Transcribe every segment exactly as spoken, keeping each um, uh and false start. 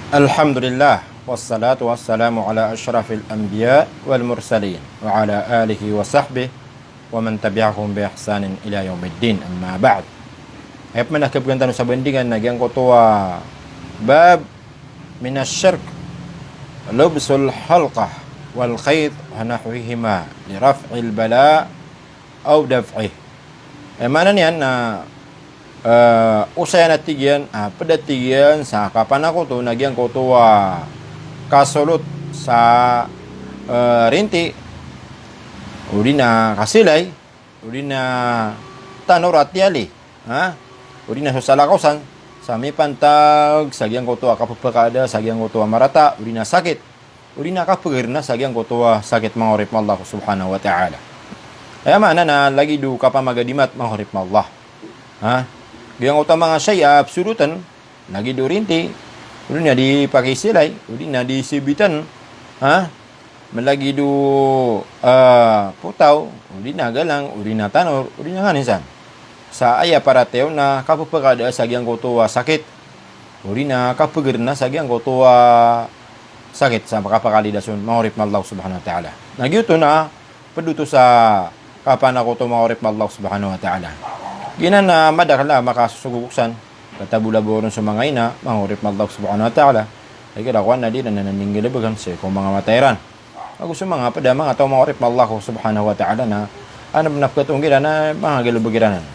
Alhamdulillah, wassalatu wassalamu ala ashrafil anbiya wal mursalin, wa ala alihi wa sahbihi wa man tabi'ahum bi ihsanin ila yawmiddin, amma ba'd. Aya pman a kabgan tano sa bandingan na giyangkoto a bab minash shirk lubsul halqah wal khayt wa nahwihima li raf'il bala aw daf'ih. Aya maana niyan na, eh, osayan a tig iyan, ah, pd a tig iyan sa kapanakoto na giyangkoto a kasolot sa, eh, rinti, odi na kasilay, odi na tanor a tiyali, ha? Odi na so salakaw san, sa mipantag sa giyangkoto a kapphakada sa giyangkoto a marata, odi na sakit. Odi na kapgr na sa giyangkoto a sakit, manga oripn o Allah subhanahu wa ta'ala. Aya maana na lagid o kapamagadimat, manga oripn o Allah. Ha? Giyangkoto a manga shay a psodotn, lagid o rinti, odi na di pakisilay, odi na di sibitn, ha? Malagid o, ah, potaw, odi na galang, odi na tanor, odi na nganin san. Sa aya paratiyaya on na kapphakada sa giyangkoto a sakit. Odi na kapgr na sa giyangkoto a sakit sa kapakalidas on, manga oripn o Allah subhanahu wa ta'ala. Na giyoto na pd oto sa kapanakoto, manga oripn o Allah subhanahu wa ta'ala. Giyanan na madakl a makasosogok san, katabolabor on so manga ina, manga oripn o Allah subhanahu wa ta'ala. Lagid a kowan na di iran anan nggalbkn sii ko manga mata iran. Ago so manga pd a manga taw, manga oripn o Allah subhanahu wa ta'ala, na anan pn a pkhatongg iran na manga galbk iran anan.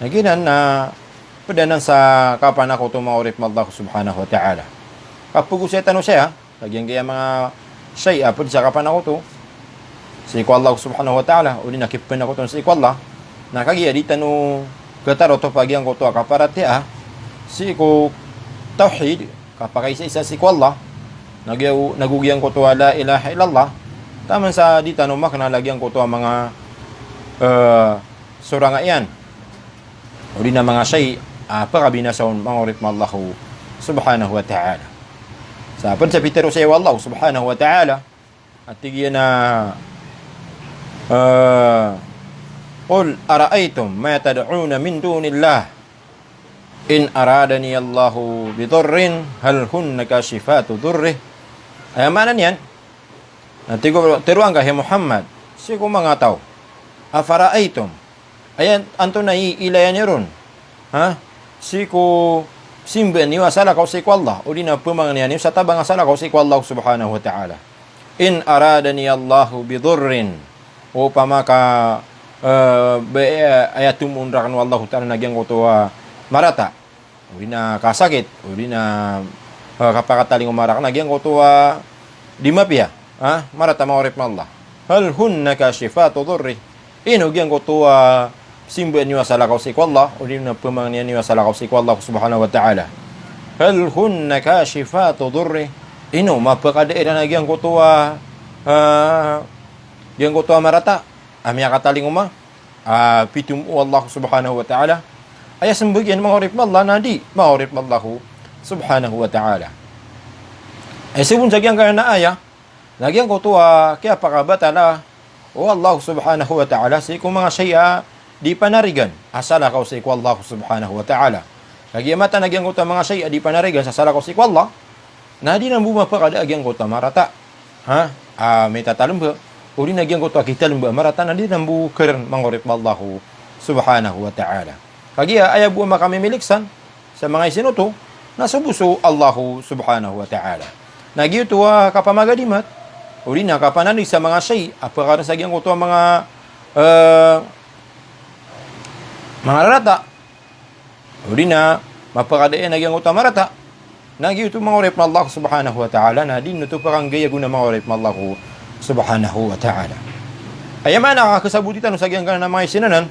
Na giyanan na pd anan sa kapanakoto, manga oripn o Allah subhanahu wa ta'ala. Kapagosay tano saya, sa giyangkaya manga shay a pd sa kapanakoto sii ko Allah subhanahu wa ta'ala, odi na kipanakoto sii ko Allah. Na kagiya di tano khatarotop a giyangkoto a kaparatiyaya sii ko tawhid, kapakaisaisa sii ko Allah, na giya, na go giyangkoto a la ilaha illallah, taman sa di tano makna a giyangkoto a manga, eh, sorang iyan, odi na manga shay a pakabinasa on, manga oripn o Allah subhanahu wa ta'ala. Sa pd sa pitharo saya o Allah subhanahu wa ta'ala, a tig iyan a, eh, "Qul ara'aytum ma tad'una min dunillah, in aradani Allahu bi dhurrin, hal hunna kashifatu dhurrih?" Aya maana niyan, na tig o, tharoa angka, hay Muhammad, sii ko manga taw, afara'aytum, aya antonaa i ilaya niyo ron, ha? Sii ko simba niyo a salakaw sii ko Allah, odi na pmangnia niyo sa tabang a salakaw sii ko Allah subhanahu wa ta'ala. In aradani Allahu bi dhurrin, opama ka, eh, ba, eh, aya tomoon rakn o Allahu ta'ala na giyangkoto a marata, odi na kasakit, odi na, eh, kapakatalingoma rakn a giyangkoto a di mapiya, ha? Marata, manga oripn o Allah. Hal hunna kashifatu dhurrih? Ino giyangkoto a simba niyo a salakaw sii ko Allah, odi na pmangnia niyo a salakaw sii ko Allah subhanahu wa ta'ala. Hal hunna kashifatu dhurrih? Ino mapakada iran a giyangkoto a, ah, giyangkoto a marata a miyakatalingoma a pitomo o Allah subhanahu wa ta'ala? Aya smbag iyan, manga oripn o Allah, na di, manga oripn o Allah subhanahu wa ta'ala. Aya sabap sa giyangkanan a aya, na giyangkoto a kiyapakabatala o Allah subhanahu wa ta'ala sii ko manga shay a di panarigan a salakaw sii ko Allah subhanahu wa ta'ala. Kagiya mataan a giyangkoto a manga shay a di panarigan sa salakaw sii ko Allah, na di nan bo mapakada a giyangkoto a marata, ha? A mitatalmba, odi na giyangkoto a kitalmba a marata na di nan bo kharn, manga oripn o Allah subhanahu wa ta'ala. Kagiya aya bo a makamimilik san sa manga isinoto na so bo so Allah subhanahu wa ta'ala. Na giyoto a kapamagadimat, odi na kapananrig sa manga shay a pkhakarn sa giyangkoto a manga, eh, manga rarata, odi na mapakada iyan a giyangkoto a marata, na giyoto, manga oripn o Allah subhanahu wa ta'ala, na di niyo oto pakanggay a gona, manga oripn o Allah subhanahu wa ta'ala. Aya maana a khasaboti tano sa giyangkanan a manga isinanan,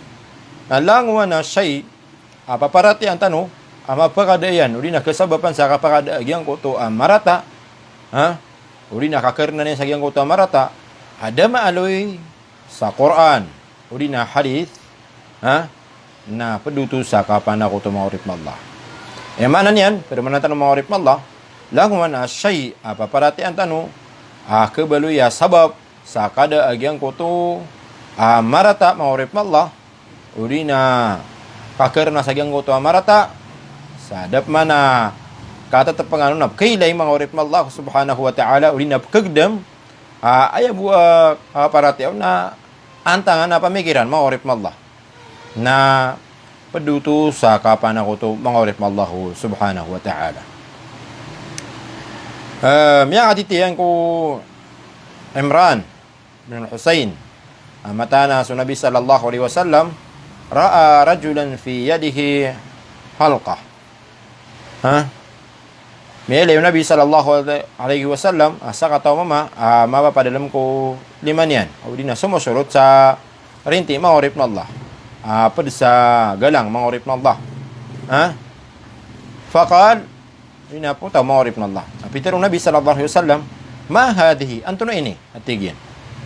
na langowan a shay a paparatiyayaan tano a mapakada iyan, odi na khasabapan sa kapakada a giyangkoto a marata, ha? Odi na kakharna niyan sa giyangkoto a marata a da maaloy sa Qur'an, odi na hadith, ha? Na pd oto sa kapanakoto, manga oripn o Allah. Aya maana niyan, pd maana tano, manga oripn o Allah, langowan a shay a paparatiyayaan tano a khabaloy a sabap sa kada a giyangkoto a marata, manga oripn o Allah, odi na kakharna sa giyangkoto a marata, sa da pman a katatpngan on a pkailay, manga oripn o Allah subhanahu wa ta'ala, odi na pkagdam, ah, aya bo a, ah, paratiyaya on na antangan a pamikiran, manga oripn o Allah. Na pd oto sa kapanakoto, manga oripn o Allah subhanahu wa ta'ala. Eh, miyakatitiyang ko Imran bin Husayn, ah, mataan a so Nabi sallallahu alaihi wasallam, ra'a rajulan fi yadihi halqah. Ha? Miyailay o Nabi sallallahu alaihi wasallam, ah, sakataw a mama, ah, mapapdalm ko lima niyan. Odi na somosorot sa rinti, manga oripn o Allah. Ah, pd sa galang, manga oripn o Allah. Ha? Faqal, odi na ptaw, manga oripn o Allah. Ah, pitharo o Nabi sallallahu alaihi wasallam, "Ma hadhihi?" Antonaa ini? Na tig iyan.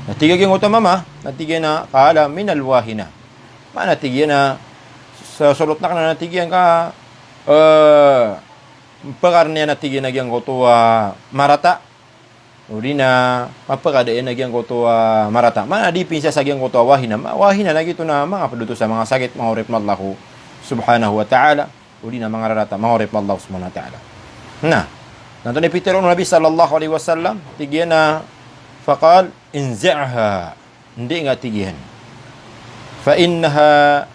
Na tig a giyangkoto a mama, na tig iyan a, qala, "Minal wahina." Maana, tig iyan a, sa sorotn akn, na tig iyan, ka, eh, pkarn iyan, na tig iyan, a giyangkoto a marata. Odi na mapkada iyan a giyangkoto a marata. Maana, di pinsa sa giyangkoto a wahina. Ma-, wahina na giyoto na manga pd oto sa manga sakit, manga oripn o Allah subhanahu wa ta'ala. Odi na manga rarata, manga oripn o Allah subhanahu wa ta'ala. Na, na antonaa i pitharo o Nabi sallallahu alaihi wasallam, tig iyan a, faqal, "Inzi'ha." Ndi nga, tig iyan. "Fa innaha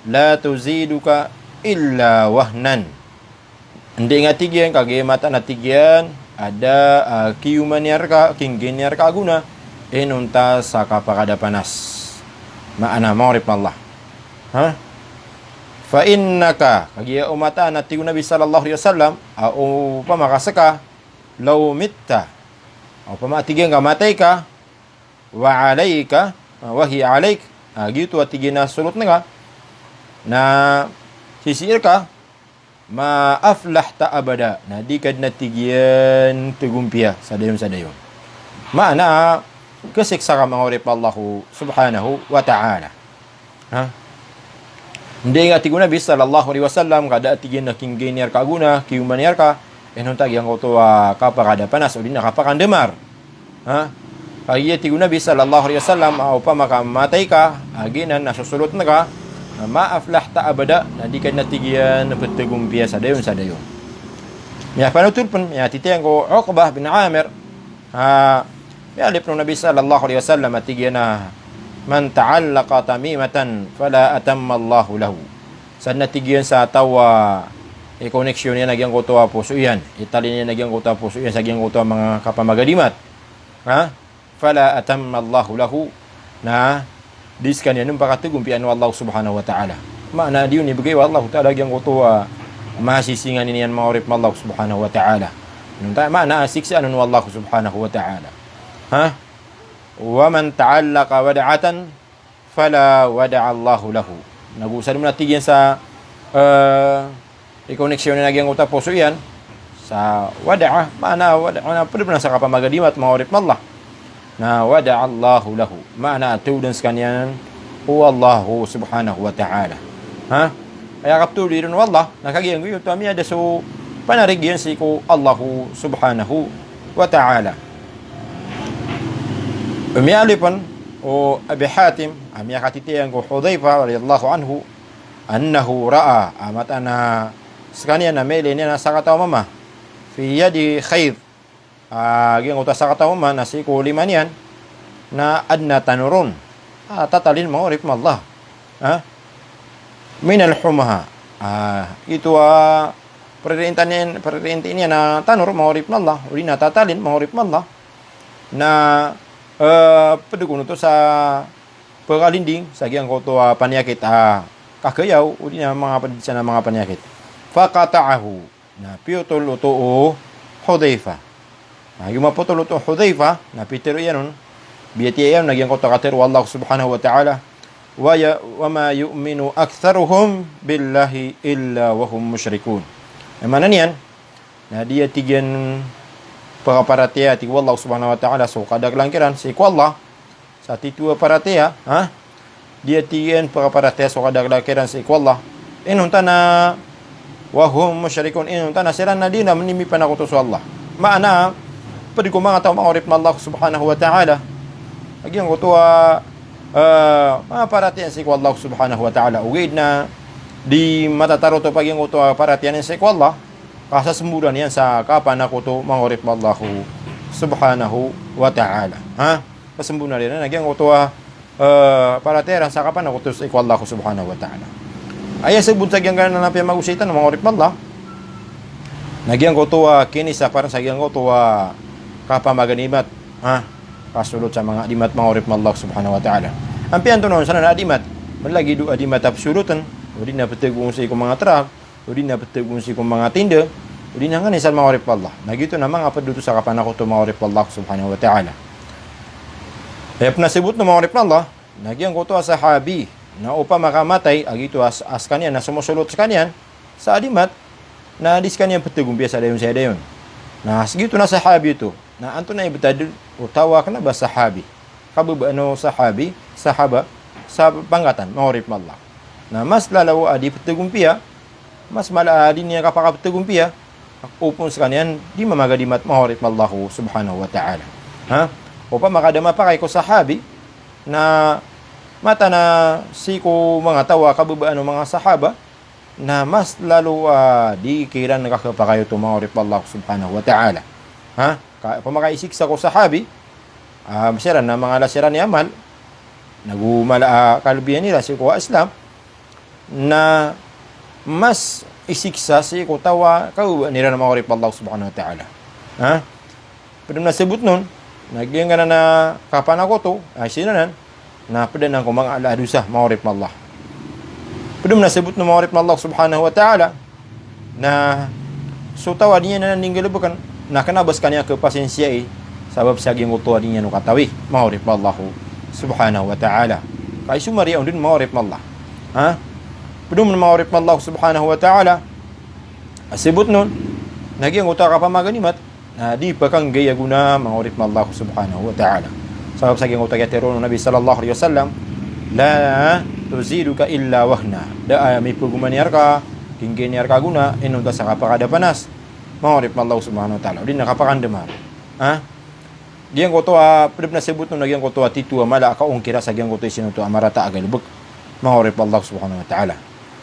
la taziduka illa wahnan." Ndi nga, tig iyan, kagiya mataan a, tig iyan, a da, ah, kiyoman iyan rka, kinggain iyan rka a gona, inonta sa kapakadapanas. Maana, manga oripn o Allah. Ha? "Fa innaka," kagiya o mataan a, tig o Nabi sallallahu alaihi wasallam, a opama ka ska, "law mitta," a opama, tig iyan, ka matay ka, "wa alaika," a, "wa hiya alaik," a, giyoto a, tig iyan, a solotn ka, na sisii rka, "ma aflahta abada," na di ka dn, a tig iyan, tgompiya sa dayon sa dayon. Maana, kasiksa ka, manga oripn o Allah subhanahu wa ta'ala. Ha? Ndi nga, tig o Nabi sallallahu alaihi wasallam, ka da, tig iyan, a kinggain iyan rka a gona, kiyoman iyan rka, inonta giyangkoto a kapakadapanas, odi na kapakandamar. Ha? Kagiya, tig o Nabi sallallahu alaihi wasallam, a opama ka matay ka, a giyanan na sosolotn ka, na "ma aflahta abada," na di ka dn, a tig iyan, ptgompiya sa dayon sa dayon. Miyapanothol pn, miyatitiyang ko Uqbah bin Amir, ha, miyalip o Nabi sallallahu alaihi wasallam a tig iyan a, "Man ta'allaqa tamimatan fala atamma Allahu lahu." Sadn a, tig iyan, sa taw a i-connection iyan a giyangkoto a poso iyan, italin iyan a giyangkoto a poso iyan sa giyangkoto a manga kapamagadimat. Ha? "Fala atamma Allahu lahu." Na di skaniyan on pakatgompiyaan o Allah subhanahu wa ta'ala. Maana, di on ibgay o Allah ta'ala giyangkoto a masisinganin iyan, manga oripn o Allah subhanahu wa ta'ala. Inonta, maana, siksaan on o Allah subhanahu wa ta'ala. Ha? "Wa man ta'allaqa wad'atan fala wad'a Allahu lahu." Na go sadn a, tig iyan, sa, eh, i-connection iyan a giyangkoto a poso iyan sa wad'a, maana, wad'a na pd pn sa kapamagadimat, manga oripn o Allah. Na "wad'a Allahu lahu," maana, tawdan skaniyan o Allah subhanahu wa ta'ala. Ha? Aya kaptawdi ron o Allah, na kagiya giyoto a miyada so panarig iyan sii ko Allah subhanahu wa ta'ala. Miyalip pn o Abi Hatim, a miyakatitiyang ko Hudhayfah radhiyallahu anhu, annahu ra'a, a mataan a skaniyan na miyailay niyan a sakataw a mama, fi yadi khayt, a giyangkoto a sakataw a mama na sii ko lima niyan na adn a tanor on. A, tatalin, manga oripn o Allah. Ha? Minal humha. A, ito a pririintan iyan, pririintan iyan a tanor, manga oripn o Allah. Odi na tatalin, manga oripn o Allah. Na, eh, pd kon oto sa pkalinding sa giyangkoto a paniyakit a kakayaw, odi na manga pd san a manga paniyakit. Faqata'ahu. Na piyotol oto o Hudhayfah. Na giya mapotol oto o Hudhayfah, na pitharo iyan on, biyatiya iyan on a giyangkoto a katharo o Allah subhanahu wa ta'ala, "Wa ya-, wa ma yu'minu aktharuhum billahi illa wa hum mushrikun." Aya maana niyan, na di, a tig iyan, pakaparatiyaya, tig o Allah subhanahu wa ta'ala, so kadaklan kiran sii ko Allah, sa tito a paratiyaya, ha? Di, a tig iyan, pakaparatiyaya so kadaklan kiran sii ko Allah, inonta na wa hum mushrikun, inonta na siran na di na mipanakoto so Allah. Maana, pd ko manga taw, manga oripn o Allah subhanahu wa ta'ala, a giyangkoto a, eh, manga paratiyaya sii ko Allah subhanahu wa ta'ala, ogaid na di matatarotop a giyangkoto a paratiyaya sii ko Allah, Kasasamboran iyan sa kapanakoto, manga oripen o Allah subhanahu wa ta'ala. Ha? Kasamboran iyan na giyangkoto a, eh, paratiyaya iran sa kapanakoto sii ko Allah subhanahu wa ta'ala. Aya sabot sa giyangkanan a piyamagosay tano, manga oripen o Allah, na giyangkoto a kinisapar sa giyangkoto a kapamaganimat. Ha? Kasolot sa manga adimat, manga oripen o Allah subhanahu wa ta'ala. Ampiya antonaa on sanan a adimat? Malagid o adimat a pesoloten, o di na petegon sii ko manga trak, o di na petegon sii ko manga tinda, o di na nganin san, manga oripen o Allah. Na giyoto na manga ped oto sa kapanakoto, manga oripen o Allah subhanahu wa ta'ala. Aya pen a sabot on, manga oripen o Allah, na giyangkoto a sahabi, na opama ka matay a giyoto a s-, a sekaniyan na somosolot sekaniyan sa adimat, na di sekaniyan petegon piya sa dayon sa dayon. Na sii giyoto na sahabi oto, na antonaa i betad o taw a kena ba sahabi? Kababaan o sahabi, sahaba, sa panggatan, manga oripen o Allah. Na mas lalaw a di petegon piya, mas mala a di niyan kapakapetegon piya, opama sekaniyan di mamagadimat, manga oripen o Allah subhanahu wa ta'ala. Ha? Opama ka da mapakay ko sahabi, na mataan a sii ko manga taw a kababaan o manga sahaba, na mas lalo a di kiran kakepakay oto, manga oripen o Allah subhanahu wa ta'ala. Ha? Ka, opama ka isiksa ko sahabi, ah, siran na manga ala siran i amal, nago mala a kalebihan iran sii ko Islam, na mas isiksa sii ko taw a kababaan iran, manga oripen o Allah subhanahu wa ta'ala. Ha? Ped anan a sabot on, na giyangkanan a kapanakoto, a sii nanan, na ped anan ko manga ala a dosa, manga oripen o Allah. Ped anan a sabot on, manga oripen o Allah subhanahu wa ta'ala, na so taw a di niyan anan di nggalebeken, na kena ba sekaniyan kepasensiya i, sabap sa giyangkoto a di niyan o katawi, manga oripen o Allah subhanahu wa ta'ala. Ka isomariya on den, manga oripen o Allah. Ha? Ped anan, manga oripen o Allah subhanahu wa ta'ala, a sabot on, na giyangkoto a kapamaganimat, na di pakanggay a gona, manga oripen o Allah subhanahu wa ta'ala. Sabap sa giyangkoto a kiyatero o Nabi sallallahu alaihi wasallam, "La taziduka illa wahna." Da a mipagoman iyan reka, kinggay iyan reka a gona, inonta sa kapakadapanas, manga oripen o Allah subhanahu wa ta'ala, o di na kapakandemar. Ha? Giyangkoto a, ped anan a sabot on, na giyangkoto a tito a mala a kaongkira sa giyangkoto a isinoto a marata a galebek, manga oripen o Allah subhanahu wa ta'ala.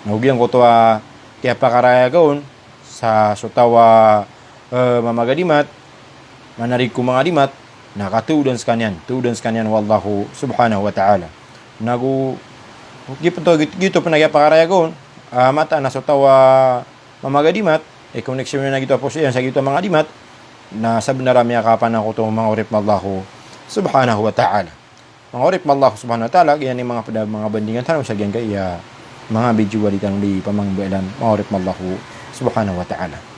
Na giyangkoto a kiyapakarayag on sa so taw a, eh, mamagadimat, manarig ko manga adimat, na kataodan sekaniyan, taodan sekaniyan o Allah subhanahu wa ta'ala. Nago, giyoto, giyoto pen a kiyapakarayag on, ah, mataan a so taw a mamagadimat, i koneksyon iyan a giyoto a poso iyan sa giyoto a manga adimat, na sabenar a miyakapanakoto, manga oripen o Allah subhanahu wa ta'ala. Manga oripen o Allah subhanahu wa ta'ala, giyanan i manga ped a manga bandingan tano sa giyangkaya manga video a di tano di pamangbalan, manga oripen o Allah subhanahu wa ta'ala.